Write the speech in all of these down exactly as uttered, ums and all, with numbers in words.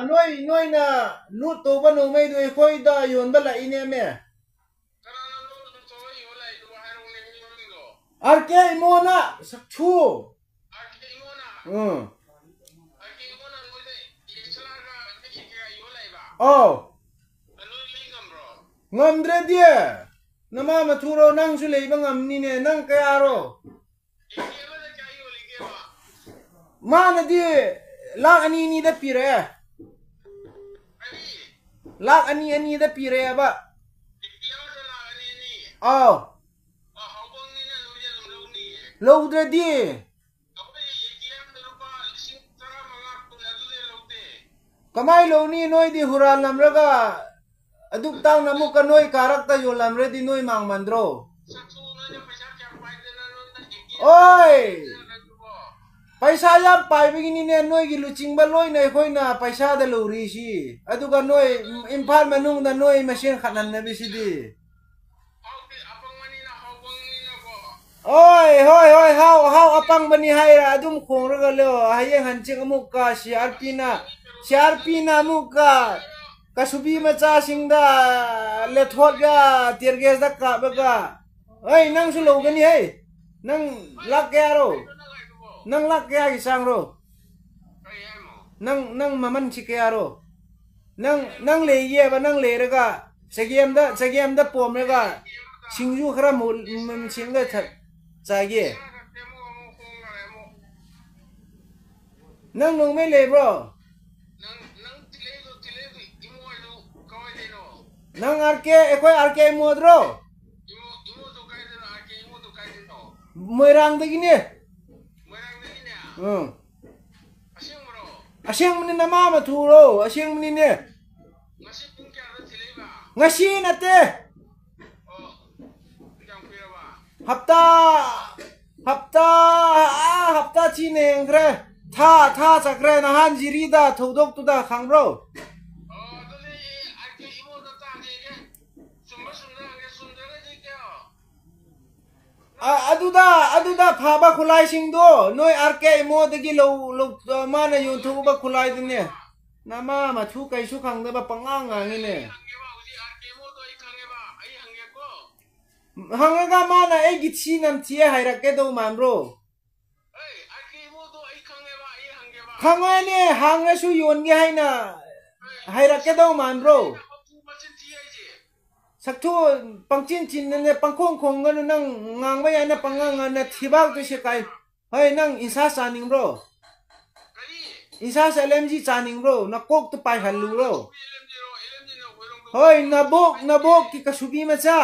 ꯅꯣꯏ, ꯅꯣꯏꯅ ꯂꯨꯠ ꯇꯧꯕ ꯅꯣꯡꯃꯩꯗꯨ ꯑꯩꯈꯣꯏꯗ ꯌꯣꯟꯕ ꯂꯥꯛꯏꯅꯦꯃꯦ꯫ ꯑꯥꯔ ꯀꯦ ꯏꯃꯣꯅ ꯁꯛꯊꯨ꯫ ꯎꯝ꯫ ꯑꯧ꯫ ꯉꯝꯗ꯭ꯔꯗꯤ ꯅꯃꯥ ꯃꯊꯨꯔꯣ, ꯅꯪꯁꯨ ꯂꯩꯕ ꯉꯝꯅꯤꯅꯦ, ꯅꯪ ꯀꯌꯥꯔꯣ? ꯃꯥꯅꯗꯤ ꯂꯥꯛ ꯑꯅꯤ ꯑꯅꯤꯗ ꯄꯤꯔꯛꯑꯦ꯫ ꯂꯥꯛ ꯑꯅꯤ ꯑꯅꯤꯗ ꯄꯤꯔꯛꯑꯦꯕ꯫ ꯑꯥꯎ꯫ ꯂꯧꯗ꯭ꯔꯗꯤ꯫ ꯀꯃꯥꯏ ꯂꯧꯅꯤ? ꯅꯣꯏꯗꯤ ꯍꯨꯔꯥꯜꯂꯝꯂꯒ ꯑꯗꯨꯛ ꯇꯥꯡꯅ ꯑꯃꯨꯛꯀ ꯅꯣꯏ ꯀꯥꯔꯛꯇ ꯌꯣꯜꯂꯝꯔꯗꯤ ꯅꯣꯏ ꯃꯥꯡꯃꯟꯗ꯭ꯔꯣ? ꯑꯣꯏ! ꯄꯩꯁꯥ ꯌꯥꯝ ꯄꯥꯏꯕꯒꯤꯅꯤꯅꯦ, ꯅꯣꯏꯒꯤ ꯂꯨꯆꯤꯡꯕ ꯂꯣꯏꯅ ꯑꯩꯈꯣꯏꯅ ꯄꯩꯁꯥꯗ ꯂꯧꯔꯤꯁꯤ꯫ ꯑꯗꯨꯒ ꯅꯣꯏ ꯏꯝꯐꯥꯜ ꯃꯅꯨꯡꯗ ꯅꯣꯏ ꯃꯁꯦꯟ ꯈꯠꯅꯅꯕꯤꯁꯤꯗꯤ꯫ ꯍꯣꯏ, ꯍꯣꯏ, ꯍꯣꯏ, ꯍꯥꯎ, ꯍꯥꯎ, ꯑꯄꯪꯕꯅꯤ ꯍꯥꯏꯔ ꯑꯗꯨꯝ ꯈꯣꯡꯔꯒ ꯂꯩꯌꯣ꯫ ꯍꯌꯦꯡ ꯍꯟꯆꯤꯛ ꯑꯃꯨꯛꯀ ꯁꯤ ꯑꯥꯔ ꯄꯤꯅ, ꯁꯤ ꯑꯥꯔ ꯄꯤꯅ ꯑꯃꯨꯛꯀ ꯀꯁꯨꯕꯤ ꯃꯆꯥꯁꯤꯡꯗ ꯂꯦꯊꯣꯠꯒ ꯇꯤꯌꯔ ꯒꯦꯁꯇ ꯀꯥꯞꯂꯒ, ꯍꯩ, ꯅꯪꯁꯨ ꯂꯧꯒꯅꯤ ꯍꯩ꯫ ꯅꯪ ꯂꯥꯛ ꯀꯌꯥꯔꯣ? ꯅꯪ ꯂꯥꯛ ꯀꯌꯥꯒꯤ ꯆꯥꯡꯔꯣ? ꯅꯪ, ꯅꯪ ꯃꯃꯜꯁꯤ ꯀꯌꯥꯔꯣ? ꯅꯪ, ꯅꯪ ꯂꯩꯒꯦꯕ, ꯅꯪ ꯂꯩꯔꯒ ꯆꯒꯦꯝꯗ, ꯆꯒꯦꯝꯗ ꯄꯣꯝꯂꯒ ꯁꯤꯡꯖꯨ ꯈꯔ ꯃꯨ-, ꯃꯨꯟꯁꯤꯜꯂꯒ ꯊ-, ꯆꯥꯒꯦ꯫ ꯅꯪ ꯅꯣꯡꯃꯩ ꯂꯩꯕ꯭ꯔꯣ? ꯅꯪ ꯑꯥꯔ ꯀꯦ, ꯑꯩꯈꯣꯏ ꯑꯥꯔ ꯀꯦ ꯏꯃꯣꯗ꯭ꯔꯣ? ꯃꯣꯏꯔꯥꯡꯗꯒꯤꯅꯦ꯫ ꯎꯝ꯫ ꯑꯁꯦꯡꯕꯅꯤ, ꯅꯃꯥ ꯃꯊꯨꯔꯣ, ꯑꯁꯦꯡꯕꯅꯤꯅꯦ꯫ ꯉꯁꯤ ꯅꯠꯇꯦ꯫ ꯍꯞꯇꯥ, ꯍꯞꯇꯥ, ꯑꯥ, ꯍꯞꯇꯥ ꯊꯤꯅ ꯍꯦꯟꯈ꯭ꯔꯦ꯫ ꯊꯥ, ꯊꯥ ꯆꯠꯈ꯭ꯔꯦ꯫ ꯅꯍꯥꯟ ꯖꯤꯔꯤꯗ ꯊꯧꯗꯣꯛꯇꯨꯗ ꯈꯪꯕ꯭ꯔꯣ? ꯑ-, ꯑꯗꯨꯗ, ꯑꯗꯨꯗ ꯐꯕ ꯈꯨꯠꯂꯥꯏꯁꯤꯡꯗꯣ ꯅꯣꯏ ꯑꯥꯔ ꯀꯦ ꯏꯃꯣꯗꯒꯤ ꯂꯧ-, ꯂꯧ-, ꯃꯥꯅ ꯌꯣꯟꯊꯣꯛꯎꯕ ꯈꯨꯠꯂꯥꯏꯗꯨꯅꯦ꯫ ꯅꯃꯥ ꯃꯊꯨ ꯀꯩꯁꯨ ꯈꯪꯗꯕ ꯄꯉꯥꯡ ꯉꯥꯡꯉꯤꯅꯦ꯫ ꯍꯪꯉꯒ ꯃꯥꯅ ꯑꯩꯒꯤ ꯊꯤ ꯅꯝꯊꯤꯑꯦ ꯍꯥꯏꯔꯛꯀꯦꯗꯧ ꯃꯥꯟꯕ꯭ꯔꯣ? ꯈꯪꯉꯦꯅꯦ, ꯍꯥꯡꯉꯁꯨ ꯌꯣꯟꯒꯦ ꯍꯥꯏꯅ ꯍꯥꯏꯔꯛꯀꯦꯗꯧ ꯃꯥꯟꯕ꯭ꯔꯣ? ꯁꯛꯊꯨ ꯄꯪꯆꯤꯟ ꯆꯤꯟꯗꯅꯦ, ꯄꯪꯈꯣꯡ ꯈꯣꯡꯒꯅꯨ, ꯅꯪ ꯉꯥꯡꯕ ꯌꯥꯏꯅ ꯄꯉꯥꯡ ꯉꯥꯡꯅ ꯊꯤꯕꯥꯛꯇꯨ ꯁꯦꯀꯥꯏ꯫ ꯍꯣꯏ, ꯅꯪ ꯏꯟꯁꯥꯁ ꯆꯥꯅꯤꯡꯕ꯭ꯔꯣ? ꯏꯟꯁꯥꯁ ꯑꯦꯜ ꯑꯦꯝ ꯖꯤ ꯆꯥꯅꯤꯡꯕ꯭ꯔꯣ? ꯅꯀꯣꯛꯇꯨ ꯄꯥꯏꯍꯜꯂꯨꯔꯣ? ꯍꯣꯏ, ꯅꯕꯣꯛ, ꯅꯕꯣꯛꯀꯤ ꯀꯁꯨꯕꯤ ꯃꯆꯥ꯫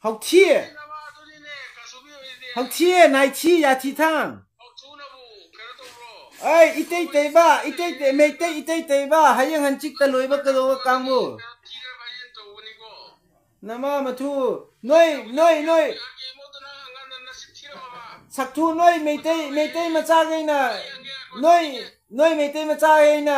ꯍꯧꯊꯤ꯫ ꯍꯧꯊꯤ, ꯅꯥꯏꯊꯤ, ꯌꯥꯊꯤ ꯊꯥꯡ꯫ ꯑꯩ ꯏꯇꯩ ꯇꯩꯕ, ꯏꯇꯩ ꯇꯩ-, ꯃꯩꯇꯩ ꯏꯇꯩ ꯇꯩꯕ, ꯍꯌꯦꯡ ꯍꯟꯆꯤꯛꯇ ꯂꯣꯏꯕ ꯀꯩꯗꯧꯕ ꯀꯥꯡꯕꯨ꯫ ꯅꯃꯥ ꯃꯊꯨ, ꯅꯣꯏ, ꯅꯣꯏ, ꯅꯣꯏ꯫ ꯁꯛꯊꯨ, ꯅꯣꯏ ꯃꯩꯇꯩ, ꯃꯩꯇꯩ ꯃꯆꯥꯈꯩꯅ, ꯅꯣꯏ, ꯅꯣꯏ ꯃꯩꯇꯩ ꯃꯆꯥꯈꯩꯅ